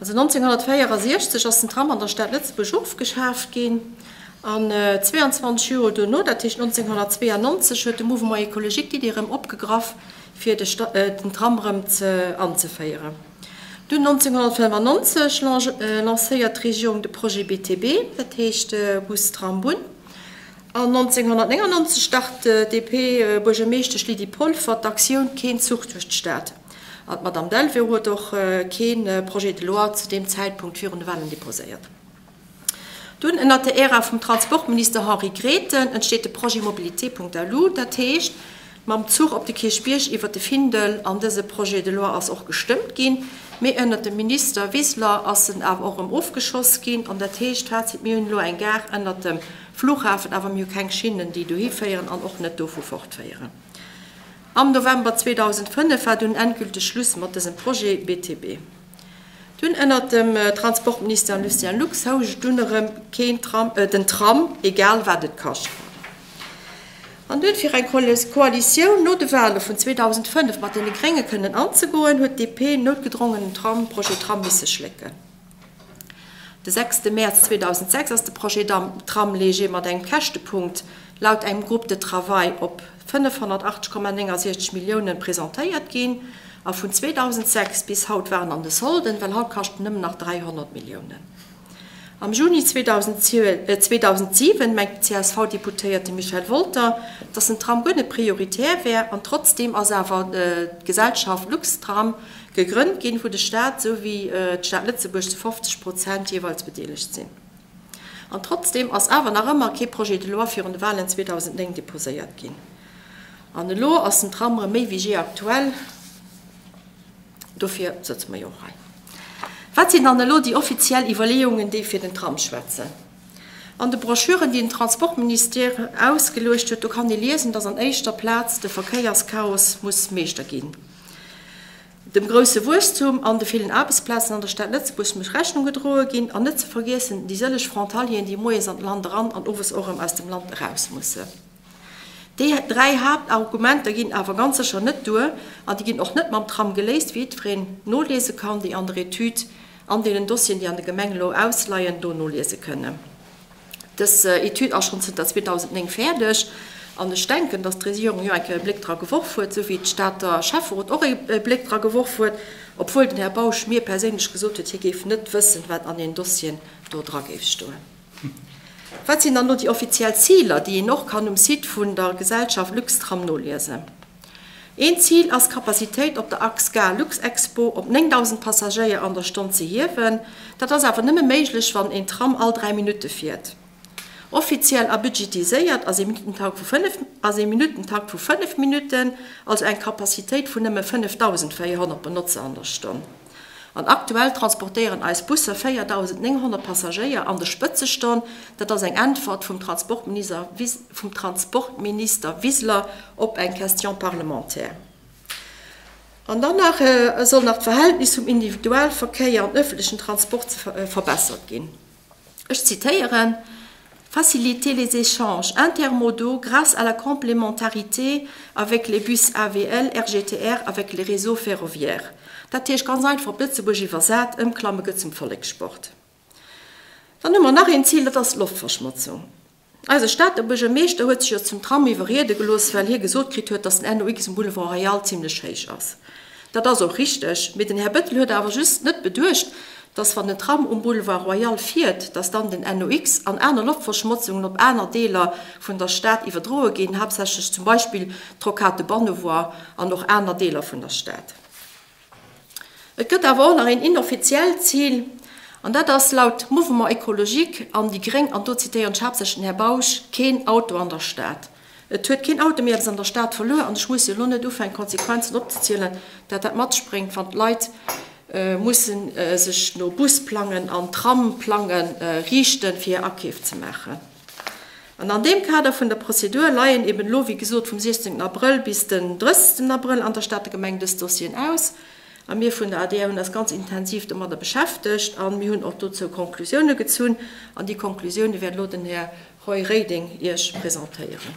Also 1964 ass den Tram an der Stad Lëtzebuerg ofgeschaaft ginn an 22 Joer dono, dat heescht 1992, huet de Mouvement Écologique d'Iddi erëm opgegraff, fir den Tram erëm anzeféieren. Dunn 1995 lancéiert d'Regierung de Projet BTB, dat heescht Bus, Tram, Bunn. An 1999 start d'DP-Buergermeeschtesch Lydie Polfer d'Aktioun Keen Zuch duerch d'Stad. An d'Madame Delvaux huet och kee Projet de loi zu deem Zäitpunkt virun de Wahlen deposéiert. Dunn, ënnert der Ära vum Transportminister Henri Grethen, entsteet de Projet Mobilité.lu, dat heescht mam Zuch op de Kierchbierg iwwer de Findel, an dëse Projet de loi ass och gestëmmt ginn, mee ënnert dem Minister Wiseler ass en awer och erëm ofgeschoss ginn, an dat heescht, Fazit, mir hunn elo eng Gare ënnert dem Flughafen, awer mir hu keng Schinnen, déi dohi féieren an och net dovu fortféieren. Am November 2005 war dunn endgülteg Schluss mat dësem Projet BTB. Dunn ënnert dem Transportminister Lucien Lux housch et dunn erëm keen Tram, den Tram, egal wat et kascht. An dunn, fir eng Koalitioun no de Wale vun 2005 mat deene Grénge kënnen anzegoen, huet d'DP noutgedrongen den Tram, Projet Tram misse schlécken. De sechste Mäerz 2006 ass de Projet Tram léger mat engem Käschtepunkt laut engem Groupe de travail op 580,69 Milliounen presentéiert ginn a vun 2006 bis haut waren an de Solden, well haut kascht en nëmmen nach 300 Milliounen. Am Juni 2007 mengt den CSV-Deputéierte Michel Wolter, datt den Tram guer net prioritär wär an trotzdeem ass awer d'Gesellschaft Luxtram Gegrënnt ginn, wou de Staat esou wéi d'Stad Lëtzebuerg zu 50 Prozent jeeweils bedeelegt sinn. An trotzdeem ass awer nach ëmmer kee Projet de loi virun de Wahlen 2009 deposéiert ginn. An elo ass den Tram erëm méi wéi jee aktuell. Dofir sëtze mer jo och hei. Wat sinn dann elo déi offiziell Iwwerleeungen, déi fir den Tram schwätzen? An de Broschüren, déi den Transportministère ausgeluecht huet, do kann ee liesen, dass an éischter Plaz de Verkéierschaos muss Meeschter ginn. Dem grousse Wuesstum an de villen Aarbechtsplazen an der Stad Lëtzebuerg muss Rechnung gedroe ginn, an net ze vergiessen déi sëlleg Frontalieren, déi moies an d'Land eran an owes och erëm aus dem Land eraus mussen. Déi 3 Haaptargumenter ginn awer ganz sécher net duer an déi ginn och net mam Tram geléist, wéi jiddwereen noliese kann, déi an der Etüd an deenen Dossieren, déi an der Gemeng elo ausleien, do noliese kënnen. Dës Etüd ass schonn zënter 2009 fäerdeg an ech denken, datt d'Regierung jo eng Kéier e Bléck dra geworf huet, esou wéi d'Stater Schäfferot och e Bléck dra geworf huet, obwuel den Här Bausch mir perséinlech gesot huet, hie géif net wëssen, wat an deenen Dossieren do dra géif stoen. Wat sinn dann elo déi offiziell Ziler, déi een och kann um Site vun der Gesellschaft Luxtram noliesen? Een Zil ass d'Capacitéit op der Achs Gare Luxexpo op 9.000 Passagéier an der Stonn ze hiewen. Dat ass awer nëmme méiglech, wann een Tram all 3 Minutte fiert. Offiziell a budgetiséiert ass ee Minuttentakt vu 5 ass ee Minuttentakt vu 5 Minutten, also eng Capacitéit vun nëmme 5.400 Benotzer an der Stonn. An aktuell transportéieren eis Busser 4.900 Passagéier an der Spëtzestonn. Dat ass eng Äntwert vum Transportminister Wiseler op eng Question parlementaire. An dann nach soll nach d'Verhältnis vum Individualverkéier an ëffentlechen Transport verbessert ginn. Ech zitéieren, Faciliter les échanges intermodaux grâce à la complémentarité avec les bus AVL, RGTR, avec les réseaux ferroviaires. Dat heescht ganz einfach op Lëtzebuerg iwwersat, Ëmklamme gëtt zum Vollekssport. Dann hu mer nach een Zil, dat ass d'Loftverschmotzung. Eise Stater Buergermeeschter huet sech jo zum Tram iwwerriede gelooss, well hie gesot kritt huet, datt den NOx um Boulevard Royal zimlech héich ass. Dat ass och richteg, mee den Här Bettel huet awer just net beduecht, datt wann den Tram um Boulevard Royal fiert, datt dann den NOx an aner Loftverschmotzungen op aner Deeler vun der Stad iwwerdroe ginn, haaptsächlech zum Beispill d'Rocade de Bonnevoie an och aner Deeler vun der Stad. Et gëtt awer och nach een inoffiziellt Zil, an dat ass laut Mouvement Écologique an déi Gréng, an do zitéieren ech haaptsächlech den Här Bausch, keen Auto an der Stad. Et huet keen Auto méi eppes an der Stad verluer, an ech muss jo elo net ufänken d'Konsequenzen opzezielen, dat dat mat sech bréngt, wann d'Leit mussen sech no Busplangen an Tramplange riichten, fir hir Akeef ze maachen. An an deem Kader vun der Prozedur leien eben elo, wéi gesot, vum 16 Abrëll bis den 30 Abrëll an der Stater Gemeng dës Dossieren aus. A mir vun der adr hunn eis ganz intensiv domadder beschäftegt a mir hunn och dozou Konklusioune gezunn. An déi Konklusioune wäert elo den Här Roy Reding Iech presentéieren.